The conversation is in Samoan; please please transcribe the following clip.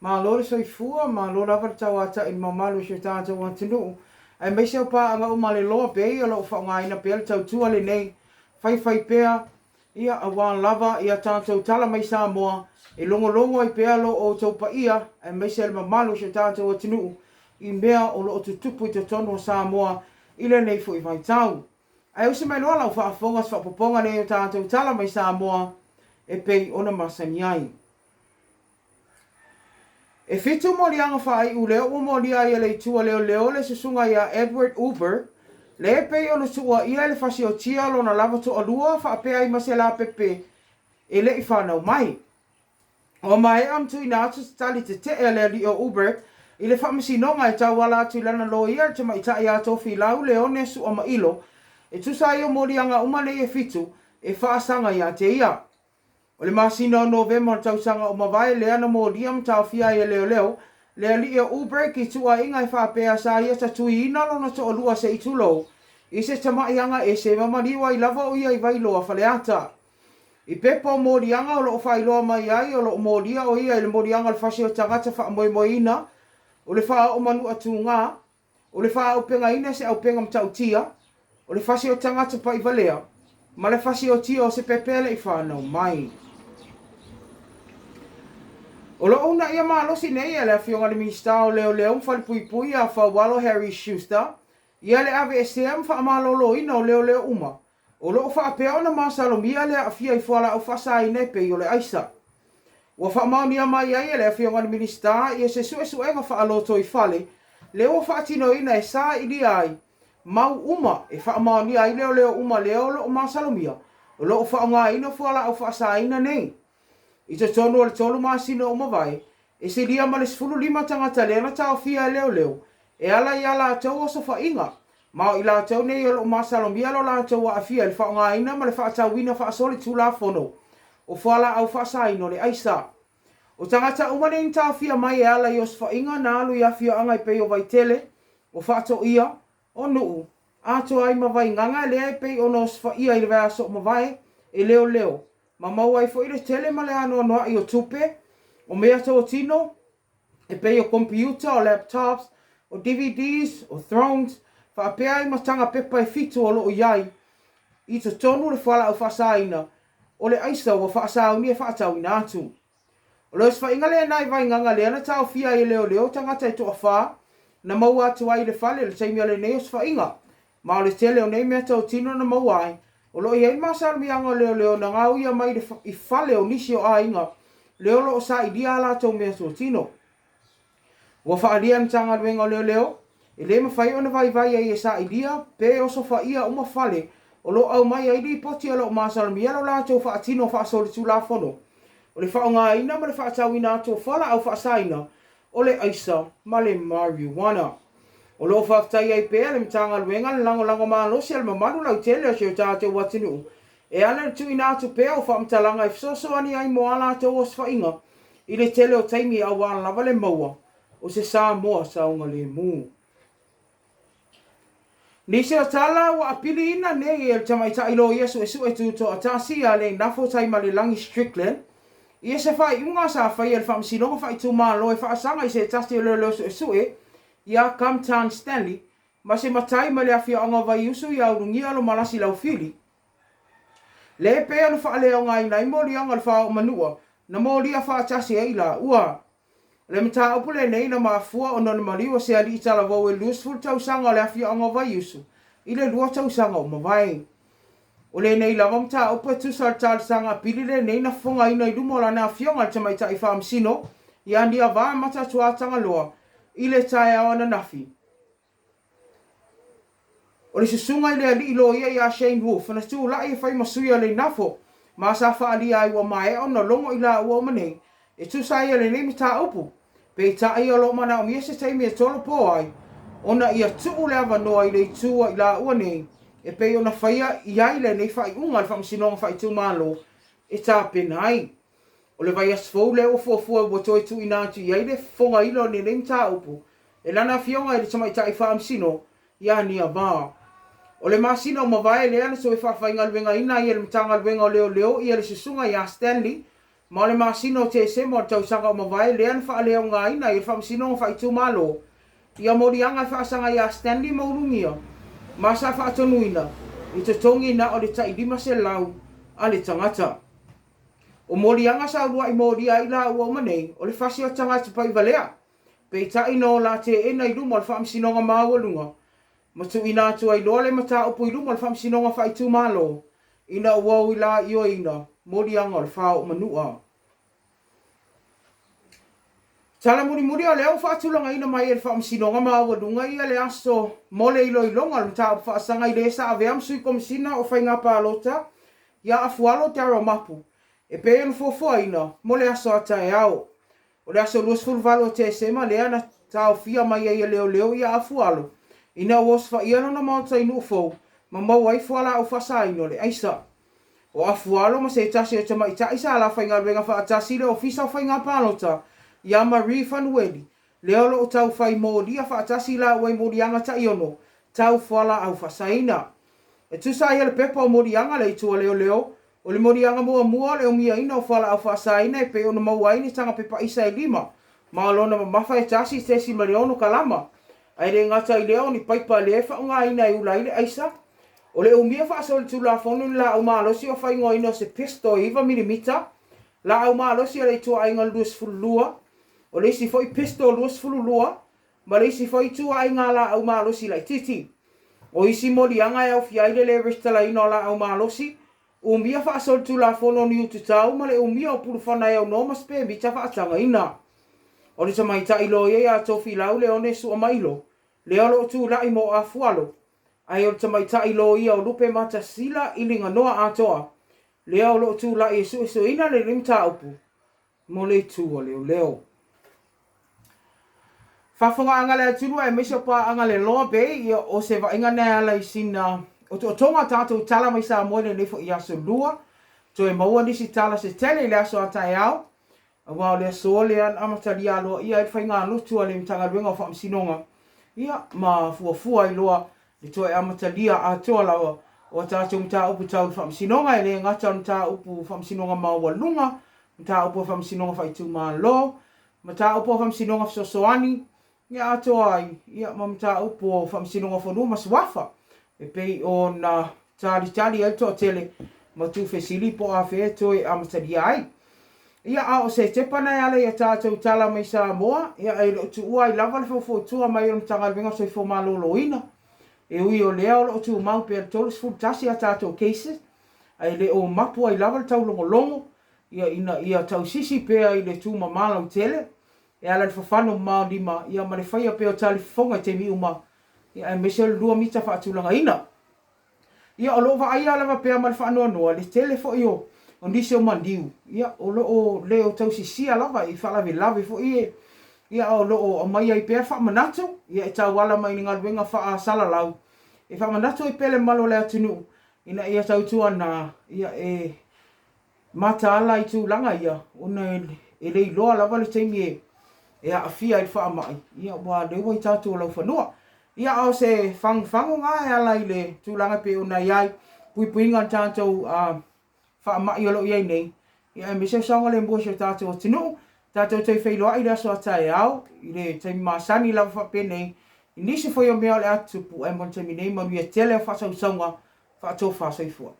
Malo le soifua, malo lava le tauatai i le mamalu o si o tatou atunuu, aemaise o paaga uma a le Loa Bay o lo o faaaogaina pea le tautua lenei faifai pea, ia, aua lava ia tatou tala mai Samoa e logologo ai pea lo outou paia aemaise le mamalu o si o tatou atunuu i mea o lo o tutupu i totonu o Samoa i lenei foi vaitau. Ae usi mai loa lau faafofoga se faaopoopoga lenei o tatou tala mai Samoa e pei ona masani ai. E fitu moliaga faaiu lea ua molia ai e le Itu a Leoleo le susuga ia Edward Uber, le e pei ona tuuaia e le fasiotia lona lava toalua faapea ai ma se lapepe e le i fanau mai. Ua maea ona tuuina atu se tali tetee a le alii o Uber i le faamasinoga e tauala atu i lana loia le tamaitai ia Tofilau Leone Suamailo e tusa ai o moliaga uma nei e fitu e faasaga ia te ia. O le masina o Novema o le tausaga ua mavae lea na molia ma taofia ai e leoleo le alii o Ubreg i tuuaiga e faapea sa ia tatuiina lona toalua se i tulou i se tamai aga ese ma maliu ai lava o ia i Vailoa Faleata. I pepa o moliaga o lo o faailoa mai ai o lo o molia o ia i le moliaga o le fasi o tagata faamoemoeina o le faaoo manua tugā, o le faaaupegaina se aupega matautia, o le fasi o tagata paʻivalea, ma le fasiotia o se pepe e le i fanau mai. O lo o uunaia malosi nei e le Afioga i le Minisita o Leoleo ma Falepuipui ia Faualo Harry Schuster ia le aveesea ma faamaloloina o leoleo uma O lo o faapea ona masalomia le aafia i fualaau faasaina e pei o le aisa. Ua faamaonia mai ai e le Afioga i le Minisita ia se suesuega faalotoifale lea ua faatinoina e sailia ai mau uma e faamaonia ai leoleo uma lea o lo o masalomia o lo o faaaogaina fualaau faasaina nei. I totonu o le tolu masina ua mavae, e silia ma le 15 tagata lea na taofia e leoleo e ala i a latou osofaiga Ma o i latou nei o lo o masalomia lo latou aafia i le faaaogaina ma le faatauina faasolitulafono o fualaau faasaina o le aisa. O tagata uma nei na taofia mai e ala i osofaiga na alu i afioaga e pei o Vaitele, o Faatoia, o Nuu, atoa ai ma Vaigaga lea e pei ona osofaia i le vaiaso ua mavae e leoleo ma maua ai foi le tele ma le anoanoai o tupe, o meatotino, e pei o komipiuta, o laptops, o DVDs, o thrones, faapea ai ma taga pepa e fitu o lo o i ai i totonu le fualaau faasaina o le aisa ua faasauni e faatauina atu. O le osofaiga lena i Vaigaga lea na taofia ai e leoleo tagata e toafa na maua atu ai i le fale i le taimi o lenei osofaiga. Ma o le tele o nei meatautino na maua ai, o lo o i ai le masalimiaga o leoleo na gaoia mai le i fale o nisi o aiga lea o lo o sailia a latou meatotino. Ua faaalia e le Matagaluega o Leoleo, e le mafai ona vaivai ai e sailia pe osofaia uma fale o lo o aumai ai lipoti o lo o masalomia lo latou faatino faasolitulafono o le faaaogaina ma le faatauina atu o fualaau faasaina o le aisa ma le marijuana. O lo o faafetai ai pea le Matagaluega le lagolago malosi a le mamalu lautele o si o tatou atunuu e ala i le tuuina atu pea o faamatalaga e fesoasoani ai mo a latou osofaiga i le tele o taimi aua lava le maua o se Samoa saogalemu. Nisi o tala ua apiliina nei e le tamaitai loia suesue tutoatasi ia Leinafo Taimalelagi Strickland ia se faaiuga sa faia e le Faamasinoga Faaitumalo e faasaga i se tasi o leoleo suesue ia Kam Tan Stanley ma se matai mai le afioaga o Vaiusu ia Ulugia Lomalasi Laufili le pei ona faaleaogaina ai moliaga o le faaoomanua na molia faatasi ai i laua. O le mataupu lenei na mafua ona na maliu o se alii talavou e 20 tausaga o le afioaga o Vaiusu i le lua tausaga ua mavae. O lenei lava mataupu e tusa o le talosaga apili lenei na fofogaina i luma o lana afioga i le Tamaitai Faamasino ia Niavaa Matatuatagaloa i le taeao ananafi. O le susuga i le alii loia ia Shane Wolf na tulai e fai ma sui o Leinafo ma sa faaalia ai ua maea ona logo i laua uma nei e tusa ai o lenei mataupu. Peitai o lo o manaomia se taimi e tolopo ai ona ia tuu le avanoa i le itu a i laua nei e pei ona faia i ai lenei faaiuga a le Faamasinoga Faaitumalo e tapena ai. O le vaiaso fou lea ua fuafua ua toe tuuina atu i ai le fofogaina o lenei mataupu e lana afioga i le Tamaitai Faamasino ia Niavaa. O le masina ua mavae lea na toe faafaigaluegaina ai e le Matagaluega o Leoleo ia le Susuga ia Stanley Ma o le masina o Tesema o le tausaga ua mavae lea na faaleaogaina ai e le Faamasinoga Faaitumalo ia moliaga e faasaga ia Stanley ma Ulugia ma sa faatonuina e totogi na o le tai 500 a le tagata. O moliaga sa uluai molia ai laua uma nei o le fasi o tagata paivalea, peitai na ola teena i luma o le Faamasinoga Maualuga ma tuuina atu ai loa le mataupu i luma o le Faamasinoga Faaitumalo ina ua ui la ioeina moliaga o le fao o Manua. Tala mulimuli o lea ua faatulagaina mai e le Faamasinoga Maualuga ia le aso mo le iloiloga o le mataupu faasaga i le sa avea ma Sui Komesina o Faiga Palota ia Afualo Darell Mapu e pei ona fuafuaina mo le aso a taeao. O le aso 28 o Tesema lea na taofia mai ai e leoleo ia Afualo ina ua osofaia lona maota i Nuufou ma maua ai fualaau faasaina o le aisa. O Afualo ma se tasi o tamaitai sa la faigaluega faatasi i le Ofisa o Faiga Palota ia Marie Fanueli, lea o lo o tau fai molia faatasi i laua i moliaga taiono tau fualaau faasaina. E tusa ai o le pepa o moliaga a le Itu a Leoleo, o le moliaga muamua o le umiaina o fualaau faasaina e pei ona maua ai ni taga pepa aisa e lima ma o lona mamafa e 1.6 kalama, ae le gata i lea o ni paipa lea e faaaogaina e ula ai le aisa. O le umia faasolitulafono ni laau malosi o faaigoaina o se pistol e 9 milimita, laau malosi a le ituaiga o le 22, o le isi foi pistol 22, ma le isi foi ituaiga laau malosi laitiiti. O isi moliaga e aofia ai le le resitalaina o laau malosi, umia faasolitulafono o ni ututau ma le umia o pulufana e aunoa ma se pemita faatagaina. O le tamaitai loia ia Tofilau Leone Suamailo, lea o lo o tulai mo Afualo, ae o le tamaitai loia o Lupe Matasila i Liganoa atoa, lea o lo o tulai e suesueina lenei mataupu mo le itu a leoleo. Faafofogaaga a le atunuu aemaise o paaga le Loa Bay, ia o se vaaiga na e ala i sina otootoga o tatou tala mai Samoa i lenei foi aso Lua. Toe maua nisi tala se tele i le aso a taeao, aua o le aso lea na amatalia aloaia ai le faigalotu a le Matagaluega o Faamasinoga, ia ma fuafua ai loa le toe amatalia atoa lava o a tatou mataupu tau le faamasinoga, e le gata o le mataupu faamasinoga maualuga, mataupu o faamasinoga faaitumalo, mataupu o faamasinoga fesoasoani, ia atoa ai ia ma mataupu o faamasinoga o fanua ma suafa, e pei ona talitali ai le toatele ma tuufesili po o afea e toe amatalia ai. Ia, a o se tepa na e ala i a tatou tala mai Samoa, ia, e le o tuua ai lava le faufautua mai o le Matagaluega o le Soifua Maloloina. E ui o lea o lo o tumau pea le 31 a tatou cases, ae le o mapu ai lava le taulogologo, ia, ina ia tausisi pea i le tumama lautele, e ala i le fafano mamao lima, ia, ma le faia pea o talifofoga i taimi uma, ia, aemaise o le 2 mita faatulagaina. Ia, o lo o vaaia lava pea ma le faanoanoa le tele foi o nisi o maliu, ia, o lo o le o tausisia lava i faalavelave foi e, ia, o lo o aumai ai pea le faamanatu, ia, e tauala mai i le galuega faasalalau, e faamanatu ai pea le mamalu o le atunuu, ina ia tautuana, ia, e mataala i tulaga ia, ona e le iloa lava le taimi e aafia ai i le faamai, ia ua leu ai tatou laufanua. Ia, a o se fagufagu na e ala i le tulaga e pei ona i ai puipuiga o le tatou faamai o lo o i ai nei, ia aemaise o saogalemu o si o tatou atunuu. Tatou toe feiloai i le aso a taeao i le taimi masani lava faapenei i nisi foi o mea o le a tutupu, ae mo le taimi nei, manuia tele o faasausauga faatofa. Soifua.